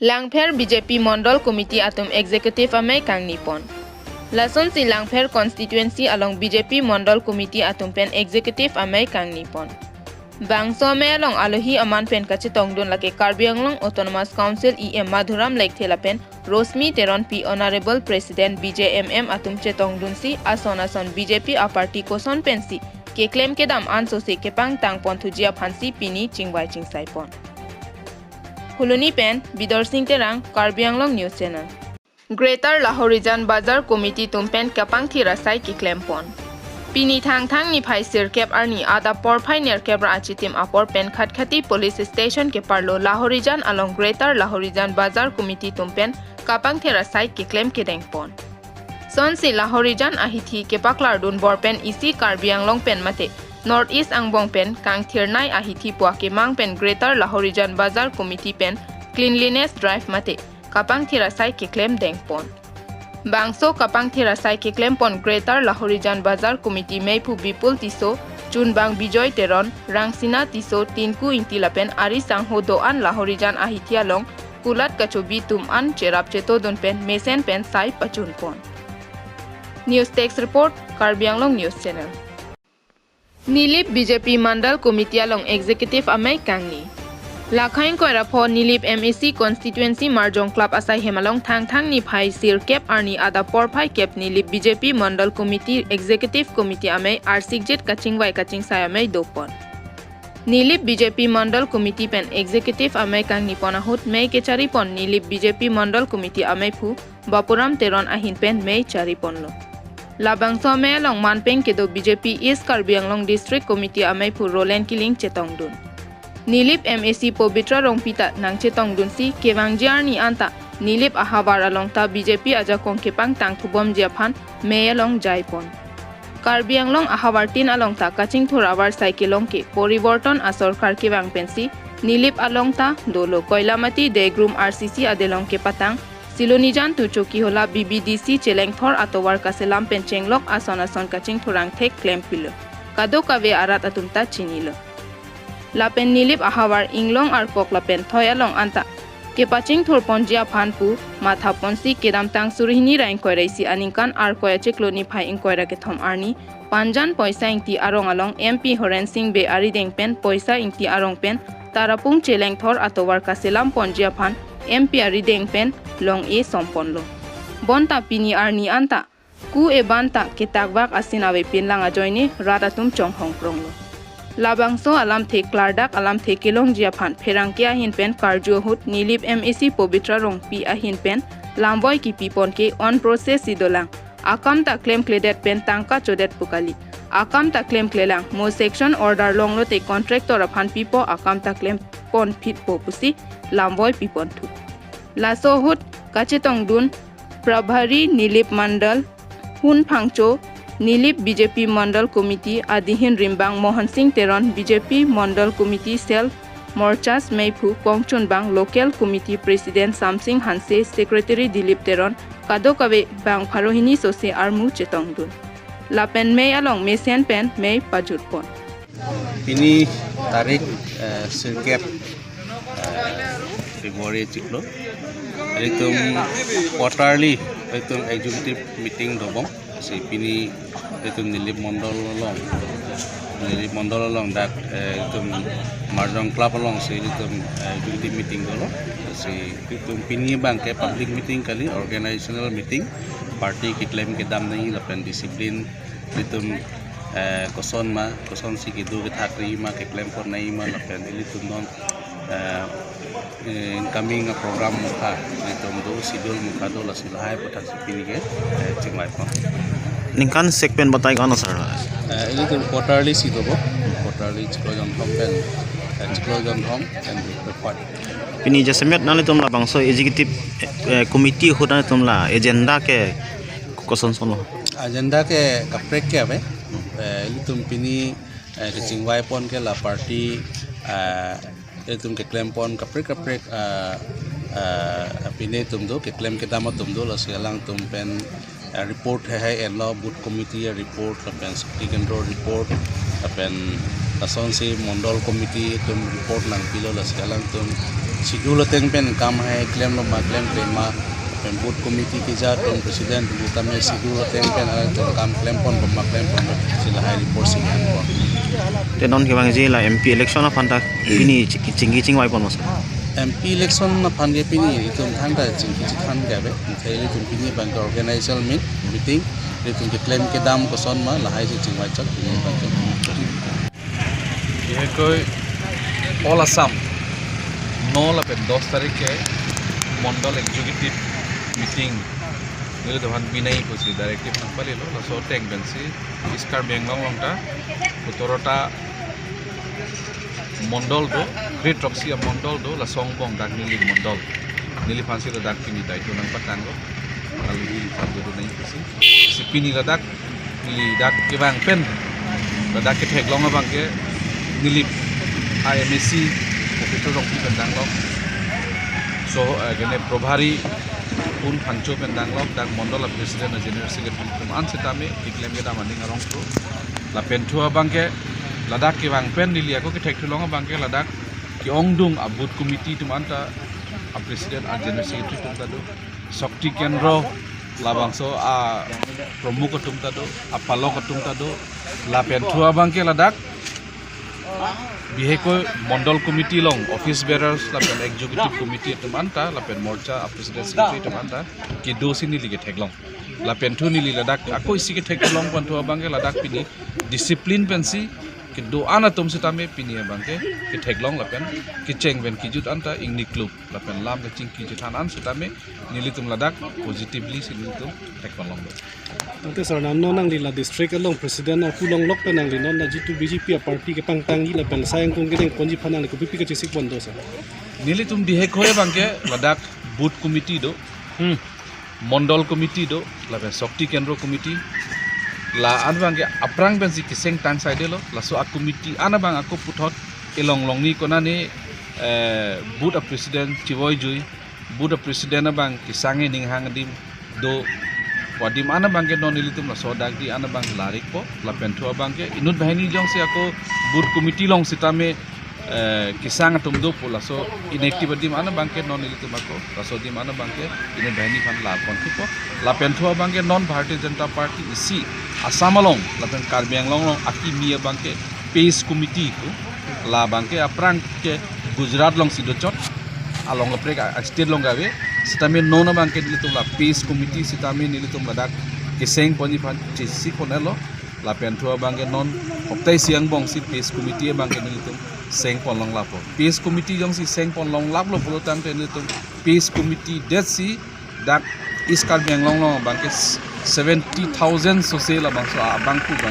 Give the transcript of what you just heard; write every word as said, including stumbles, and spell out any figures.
Langpher B J P Mondol Committee atum Executive amei kangnipon. Lasonsi Langpher Constituency along B J P Mondol Committee atum pen Executive amei kangnipon. Bangso amei along alohi aman pen kachetongdun lake Karbi Anglong Autonomous Council E M Madhuram Lekthe lapen Rosmi Teronpi Honorable President B J M M atum chetongdunsi ason ason B J P aparty koson pensi keklem kedam ansose kepangtangponthuji aphansi pini chingvai chingsaipon. Phuloni pen Bidor Sing Terang, Karbi Anglong News Channel. Greater Lahorijan Bazar Committee atum pen kapangthir asai keklempon. Pini Thangthang niphai sirkep arni adap porphai nerkep ra achitim apor pen Khatkhati Police Station keparlo Lahorijan along Greater Lahorijan Bazar Committee atum pen kapangthir asai keklem kedengpon. Sonsi Lahorijan ahithi kepaklardun bor pen isi Karbi Anglong pen mate North East angbong pen kangthirnei ahithi pu akemang pen Greater Lahorijan Bazar Committee pen cleanliness drive mate kapangthir asai keklem dengpon. Bangso kapangthir asai keklempon Greater Lahorijan Bazar Committee meiphu Bipul Tisso, chunbang Bijoy Teron, Rangsina Tisso, Tinku Ingti lapen ari sangho do-an Lahorijan ahithi along kulat kachobi atum an cherap chetodun pen mesen pen sai pachunpon. News Desk Report, Karbi Anglong News Channel. Nilip B J P Mandal Committee along Executive amei kangni. Lakhai ingkoi ra pho Nilip M A C Constituency Marjong Club asaihem along Thangthang niphai sirkep arni adap porphai kep Nilip B J P Mandal Committee Executive Committee amei arsikjit kachingvai kachingsai amei dopon. Nilip B J P Mandal Committee pen Executive amei kangnipon ahut mei kecharipon Nilip B J P Mandal Committee ameiphu Bapuram Teron ahin pen mei chariponlo. Labangso amei along manpeng kedo B J P East Karbi Anglong District Committee ameiphu Roland Killing chetongdun. Nilip M A C Pobitra Rongpi ta nangchetongdunsi kevangji arni anta Nilip ahavar along ta B J P ajakong kepangtangthubomji aphan mei along jaipon. Karbi Anglong ahavartin along ta kachingthur avarsai kelong ke poriborton asorkar kevang pensi Nilip along ta dolo Koilamati Degrum R C C adelong kepatang Silonijan to Chokihola B B D C chelengthor atovar kaselam pen chenglok ason ason kachingthur angthek klempilo. Kadokave arat atum ta chinilo. Lapen Nilip ahavar inglong arkok lapen thoi along anta kepachingthurponji aphan pu mathaponsi kedamtang suri hini ra ingkoi ra isi aningkan Arkoi achiklo niphai ingkoi ra kethom arni Panjan Poisa Ingti arong along M P Horen Sing Bey arideng pen Poisa Ingti arong pen Tarapung chelengthor atovar kaselamponji aphan M P arideng pen long-e somponlo. Bonta pini arni anta ku eban ta ketakvak asin avepinlang ajoine rat atum chonghongpronglo. Labangso alamthe klardak alamthe kelongji aphan pherangke ahin pen karju ahut Nilip M A C Pobitra Rongpi ahin pen lamvoi kepipon ke on process si dolang. Akam ta klemkledet pen tangka chodet pu kali. Akam ta klemklelang, mo section order longlote contractor aphan pipo, akam ta klemponphitpo pusi lamvoi piponthu. Laso ahut kachetongdun Prabhari Nilip Mandal, Hun Phangcho, Nilip B J P Mandal Committee adihin rimbang Mohan Sing Teron, B J P Mandal Committee Cell Morchas meiphu kongchunbang Local Committee President Samsing Hanse, Secretary Dilip Teron, kadokave bang pharo hini sose armu chetongdun. Lapen mei along mesen pen mei pajutpon. Pini tarik, eh, sirkep, eh, February chiklo. Ilitum quarterly, ilitum executive meeting dobom. Si pini ilitum Nilip Mondol along, Nilip Mondol along dak, eh, ilitum Marjong Club alongsi ilitum, eh, executive meeting dolo. Si ilitum pini abang ke public meeting kali, organizational meeting, party keklem kedam nangji lapen discipline ilitum, eh, koson ma, kosonsi kedo kethak nangji ma, keklempon nangji ma lapen ilitum non, eh, eh, incoming program mukha, ilitum do schedule mukha do, lasi lahai aphuthak si pini ke, eh, chingvaipon. Ningkan sek pen batai ko-an sir? Eh, ilitum quarterly si dobo, quarterly chiklo jonthom pen, eh, chiklo jonthom pen report. Pini jasemet nanglitum labangso executive, eh, committee ahut nanglitum la agenda ke koson son lo? Agenda ke kaprek ke ave. Eh, ilitum pini, eh, kechingvaipon ke la party, eh, ilitum keklempon kaprek kaprek, eh, eh, pine atum do, keklem kedam atum do, lasi alangtum pen, eh, report heihei enlo, booth committee report, lapen Shakti Kendro report, lapen lasonsi Mondol Committee atum report nangpilo, lasi alangtum Schedule ateng pen kam hai klemlo ma klemkle ma, pen booth committee keja atum president pu tame schedule ateng pen alangtum kam klempon bom ma klempon bom si lahai report si nangpon. Te non kevangji la M P election aphan ta pini ching-, chingki chingvai pon mas. M P election aphan ke pini itum thangta chingki chingthan ke ave. Te ilitum pini abang ke organizational meet, meeting, ilitum keklem kedam koson ma lahai si chingvai chak pini abang ke. বিশেষকৈ all Assam ন lapen দশ তাৰিখে মণ্ডল executive meeting nelitum aphan binai pusi directive nangpalilo, laso ateng pensi East Karbi Anglong along ta সোতৰটা মণ্ডল do, kre-throksi amondol do, laso angbong dak neli mondol. Neliphansi ladak pini daitu nangpatanglo. Alangli satu do nai pusi. Si pini ladak, neli dak kevang pen, ladak ketheklong abang ke, neli I M A C Professor Rongpi pen danglok. So, eh, kene Probhari Pun Phangcho pen danglok, dak mondol a president a general secretary atum an sitame keklem kedam aning arong pro. Lapen thu abang ke, ladak kevang pen neli ako kethekthulong abang ke, ladak ke-ongdung a booth committee atum anta, a president a general secretary atum ta do, Shakti Kendra labangso a pramukh atum ta do, a palok atum ta do, lapen thu abang ke ladak, বিশেষকৈ মণ্ডল committee along office bearers lapen executive committee atum anta lapen morcha a president secretary atum anta kedo si neli ketheklong. Lapen thu neli ladak ako isi ketheklong pen thu abang ke ladak pini discipline pensi kedo-an atum sitame pini abang ke ketheklong lapen kecheng pen kejut anta ingni klub lapen lam kachingki chethan an sitame nelitum ladak positively si nelitum thekpon longlo. Tangte sir, non nangli la district along president nangpulonglok pen nangli non la jitu B J P a party kepangtangji lapen asai angkung kedengponji aphan nangli kopipi kachesik pon do sir? Nelitum বিশেষকৈ abang ke ladak booth committee do, Hmm. Mondol committee do, lapen Shakti Kendra committee, la-an abang ke aphrang pensi keseng tang saidelo, laso a committee an abang ako puthot elong longni konane, eh, booth a president chivoijui, booth a president abang kesang ening hang adim do, pu adim an abang ke non nelitum laso adakdi an abang larikpo, lapen thu abang ke inut banghini jongsi ako booth committee along sitame, eh, kesang atum dopo laso inactive adim an abang ke non nelitum ako, laso adim an abang ke inut banghini aphan larpon thupo, lapen thu abang ke non Bharatiya Janata Party isi Assam along, lapen Karbi Anglong along akimi abang ke PACE committee pu, labang ke aphrang ke Gujarat alongsi dochot, along kaprek a, a state along kave, sitame non abang ke nelitum la PACE committee sitame nelitum ladak kesengponji aphan chesik pon-elo, lapen thu abang ke non hoptai isi angbong si PACE committee abang ke nelitum sengpon longlappo. PACE committee jongsi sengpon longlaplo pulo tangte nelitum PACE committee detsi dak East Karbi Anglong along abang ke seventy thousand sose labangso abangphu abang